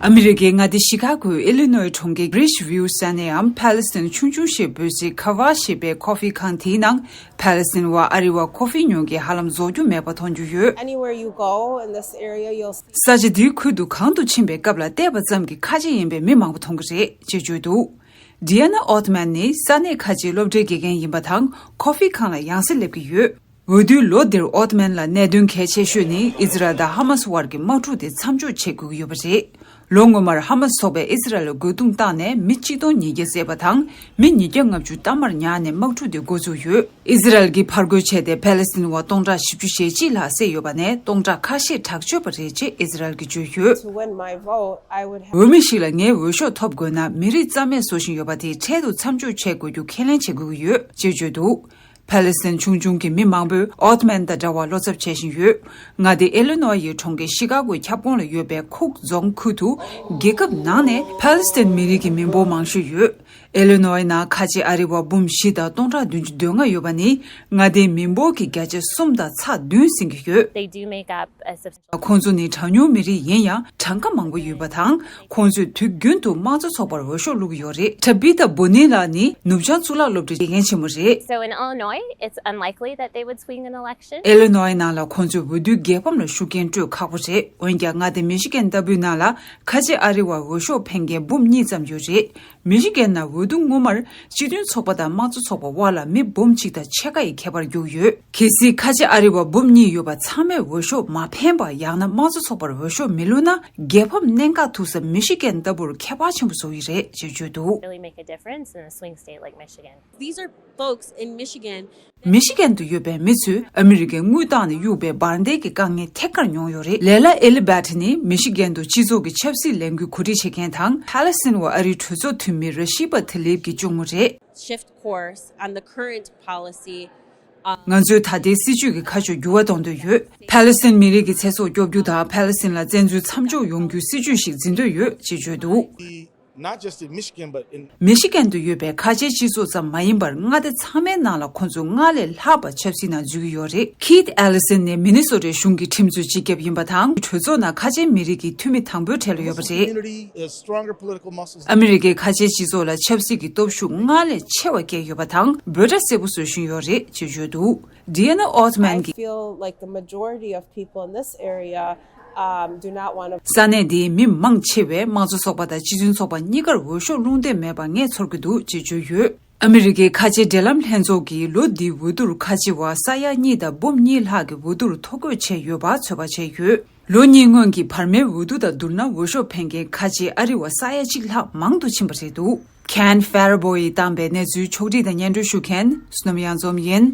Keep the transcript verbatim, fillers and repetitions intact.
ཨ་མི་རི་ཀའི་མངའ་སྡེ་ཤི་ཀ་གོའི་ཨི་ལི་ནོའི་གྲོང་ཁྱེར་Bridge View ས་གནས་འམ་ཕ་ལེ་སི་ཐན་ཆུང་ཆུང་ཞེས་འབོད་སའི་ཁ་ཝ་ཞེས་པའི་ཀོ་ཧྥི་ཁང་དེའི་ནང་ཕ་ལེ་སི་ཐན་བ་ཨ་རི་བ་ཀོ་ཧྥི་ཉོ་མཁན་ཧ་ལམ་རྫོགས་རྒྱུ་མེད་པ་མཐོང་རྒྱུ་ཡོད། Anywhere you go in this area, you'll ས་ཆ་འདིའི་ཁུལ་དུ་གང་དུ་ཕྱིན་པའི་སྐབས་ལ་བལྟས་པ་ཙམ་གྱིས་ཁ་ཆེ་ཡིན་པའི་མི་མང་པོ་མཐོང་གི་རེད་ཅེས་བརྗོད་འདུག Diana Othman ནི་ས་གནས་ཁ་ཆེའི་སློབ་གྲྭའི་དགེ་རྒན་ཡིན་པ་དང་ཀོ་ཧྥི་ཁང་ལ་ཡང་སེ་སླེབས་ཀྱི་ཡོད། འོས་བསྡུའི་ལོ་འདིར་ཨོཐ་མན་ལ་གནད་དོན་གལ་ཆེ་ཤོས་ནི་ཨི་ཛི་རལ་དང་ཧ་མ་སི་བར་གྱི་དམག་འཁྲུག་དེ་མཚམས་འཇོག་བྱེད་དགོས་ཀྱི་ཡོད་པ་རེད། ལོ་སྔོན་མར་ཧ་མ་སི་ཚོགས་པས་ཨི་ཛི་རལ་ལ་རྒོལ་རྡུང་བཏང་ནས་མི་གཅིག་སྟོང་ཉིས་བརྒྱ་བསད་པ་དང་མི་ཉིས་བརྒྱ་ལྔ་བཅུ་གཏའ་མར་ཉར་ནས་དམག་འཁྲུག་དེ་འགོ་བཙུགས་ཡོད། ཨི་ཛི་རལ་གྱིས་ཕར་རྒོལ་བྱས་ཏེ་ཕ་ལེ་སི་ཐན་བ་སྟོང་ཕྲག་བཞི་བཅུ་ཞེ་གཅིག་ལྷག་བསད་ཡོད་པ་ནས་སྟོང་ཕྲག་ཁ་ཤས་དྲག་སྤྱོད་པ་རེད་ཅེས་ཨི་ཛི་རལ་གྱིས་བརྗོད་ཡོད། To win my vote, I would have འོས་མི་ཞིག་ལ་ངའི་འོས་ཤོག་ཐོབ་དགོས་ན་མི་རིགས་རྩ་མེད་བཟོ་བཞིན་ཡོད་པ་དེ་འཕྲལ་དུ་མཚམས་འཇོག་བྱེད་དགོས་རྒྱུ་ཁས་ལེན་བྱེད་དགོས་ཀྱི་ཡོད་ཅེས་བརྗོད་འདུག་ཕ་ལེ་སི་ཐན་ཆུང་ཆུང་གི་མི་མང་པོས་ཨོཐ་མན་དང་འདྲ་བར་བློ་འཚབ་བྱེད་བཞིན་ཡོད། མངའ་སྡེ་ཨེ་ལི་ནོ་ཡི་གྲོང་ཁྱེར་ཤི་ཀ་གོའི་ཁྱབ་ཁོངས་ལ་ཡོད་པའི་ཁུག་རྫོང་ཁུལ་དུ་རྒྱལ་ཁབ་ནང་ནས་ཕ་ལེ་སི་ཐན་མི་རིགས་ཀྱི་མི་འབོར་མང་ཤོས་ཡོད། ཨེ་ལི་ནོའི་ནང་ཁ་ཆེ་ཨ་རི་བ་འབུམ་བཞི་དང་སྟོང་ཕྲག་བདུན་ཅུ་དོན་ལྔ་ཡོད་པ་ནི་མངའ་སྡེའི་མི་འབོར་གྱི་བརྒྱ་ཆ་གསུམ་དང་ཚེག་བདུན་ཟིན་གྱི་ཡོད། They do make up a substantial ཁོང་ཚོ་ནི་གྲངས་ཉུང་མི་རིགས་ཡིན་ཡང་གྲངས་ཀ་མང་པོ་ཡོད་པ་དང་ཁོང་ཚོས་དུས་རྒྱུན་དུ་དམངས་གཙོ་ཚོགས་པར་འོས་ཤོག་བླུགས་ཡོད་རེད། ཊ་བི་ཐ་བྷོ་ནི་ལགས་ནི་ནུབ་བྱང་གཙུག་ལག་སློབ་གྲྭའི་དགེ་རྒན་ཆེན་མོ་རེད། So in Illinois, it's unlikely that they would swing an election. ཨེ་ལི་ནོའི་ནང་ལ་ཁོང་ཚོས་འོས་བསྡུའི་རྒྱལ་ཕམ་ལ་ཤུགས་རྐྱེན་སྤྲོད་ཁག་པོ་རེད། འོན་ཀྱང་མངའ་སྡེ་མི་ཤི་གན་ལྟ་བུའི་ནང་ལ་ཁ་ཆེ་ཨ་རི་བར་འོས་ཤོག་འཕེན་མཁན་འབུམ་གཉིས་ཙམ་ཡོད་རེད། མི་ཤི་གན་ནང་འོས་བསྡུ་སྔོན་མར་སྤྱི་མཐུན་ཚོགས་པ་དང་དམངས་གཙོ་ཚོགས་པ་དབར་ལ་མི་འབུམ་གཅིག་དང་ཕྱེད་ཀ་ཡི་ཁྱད་པར་རྒྱུགས་ཡོད། གལ་སྲིད་ཁ་ཆེ་ཨ་རི་བ་འབུམ་གཉིས་ཡོད་པ་ཚང་མས་འོས་ཤོག་མ་འཕེན་པ་ཡང་ན་དམངས་གཙོ་ཚོགས་པར་འོས་ཤོག་མི་བླུགས་ན་རྒྱལ་ཕམ་གནད་འགག་ཐུག་ས་མི་ཤི་གན་ལྟ་བུར་ཁྱད་པར་ཆེན་པོ་བཟོ་ཡི་རེད་ཅེས་བརྗོད་འདུག Really make a difference in a swing state like Michigan. These are folks in Michigan. མི་ཤི་གན་དུ་ཡོད་པའི་མི་ཚོས་ཨ་མི་རི་ཀའི་དངུལ་བཏང་ནས་གཡུགས་པའི་འབར་མདེལ་གྱི་དཀའ་ངལ་ཐད་ཀར་མྱོང་ཡོད་རེད། ལེ་ལ་ཨེ་ལི་བྷ་ཏི་ནི་མི་ཤི་གན་དུ་སྤྱི་ཚོགས་ཀྱི་ཆབ་སྲིད་ལས་འགུལ་གོ་སྒྲིག་བྱེད་མཁན་དང་ཕ་ལེ་སི་ཐན་བ་ཨ་རིའི་གྲོས་ཚོགས་འཐུས་མི་ར་ཤི་པ་ཐི་ལིབ་ཀྱི་གཅུང་མོ་རེད། Shift course and the current policy. ང་ཚོས་ད་ལྟའི་སྲིད་ཇུས་ཀྱི་ཁ་ཕྱོགས་འགྱུར་བ་གཏོང་འདོད་ཡོད། ཕ་ལེ་སི་ཐན་མི་རིགས་ཀྱི་ཚེ་སྲོག་སྐྱོབ་རྒྱུ་དང་ཕ་ལེ་སི་ཐན་ལ་བཙན་འཛུལ་མཚམས་འཇོག་ཡོང་རྒྱུའི་སྲིད་ཇུས་ཤིག་འཛིན་འདོད་ཡོད་ཅེས་བརྗོད་འདུག Not just in Michigan, but in མི་ཤི་གན་དུ་ཡོད་པའི་ཁ་ཆེའི་སྤྱི་ཚོགས་ཙམ་མ་ཡིན་པར་མངའ་སྡེ་ཚང་མའི་ནང་ལ་ཁོང་ཚོ་སྔར་ལས་ལྷག་པ་ཆབ་སྲིད་ནང་འཛུལ་གྱི་ཡོད་རེད། Keith Ellison ནི་མི་ནི་སོ་ཊའི་གཞུང་གི་ཁྲིམས་རྩོད་སྤྱི་ཁྱབ་ཡིན་པ་དང་གྲོས་ཚོགས་ནང་ཁ་ཆེའི་མི་རིགས་ཀྱི་འཐུས་མི་དང་པོའི་གྲས་ལ་ཡོད་པ་རེད། community, uh, stronger political muscles. ཨ་མི་རི་ཀའི་ཁ་ཆེའི་སྤྱི་ཚོགས་ལ་ཆབ་སྲིད་ཀྱི་སྟོབས་ཤུགས་སྔར་ལས་ཆེ་བ་བསྐྱེད་ཡོད་པ་དང་འབོད་སྒྲ་གསལ་པོ་བཟོ་བཞིན་ཡོད་རེད་ཅེས་བརྗོད་འདུག Diana Othman I གྱིས། feel like the majority of people in this area um, do not want to. ས་གནས་འདིའི་མི་མང་ཆེ་བས་དམངས་གཙོ་ཚོགས་པ་དང་སྤྱི་མཐུན་ཚོགས་པ་གཉིས་ཀར་འོས་ཤོག་བླུག་འདོད་མེད་པ་ངས་ཚོར་གྱི་འདུག་ཅེས་བརྗོད་ཡོད། ཨ་མི་རི་ཀའི་ཁ་ཆེའི་འབྲེལ་ལམ་ལྷན་ཚོགས་ཀྱིས་ལོ་འདིའི་འོས་བསྡུར་ཁ་ཆེ་བ་ས་ཡ་གཉིས་དང་འབུམ་གཉིས་ལྷག་གི་འོས་བསྡུར་ཐོ་འགོད་བྱས་ཡོད་པ་ཚོད་དཔག་བྱས་ཡོད། ལོ་གཉིས་སྔོན་གྱི་བར་མའི་འོས་བསྡུ་དང་བསྡུར་ན་འོས་ཤོག་འཕེན་མཁན་ཁ་ཆེའི་ཨ་རི་བ་ས་ཡ་གཅིག་ལྷག་མང་དུ་ཕྱིན་པ་རེད་འདུག Ken Faribault ཡིས་བཏང་པའི་གནས་ཚུལ་ཕྱོགས་སྒྲིག་དང་སྙན་སྒྲོན་ཞུ་མཁན་བསོད་ནམས་གཡང་འཛོམས་ཡིན།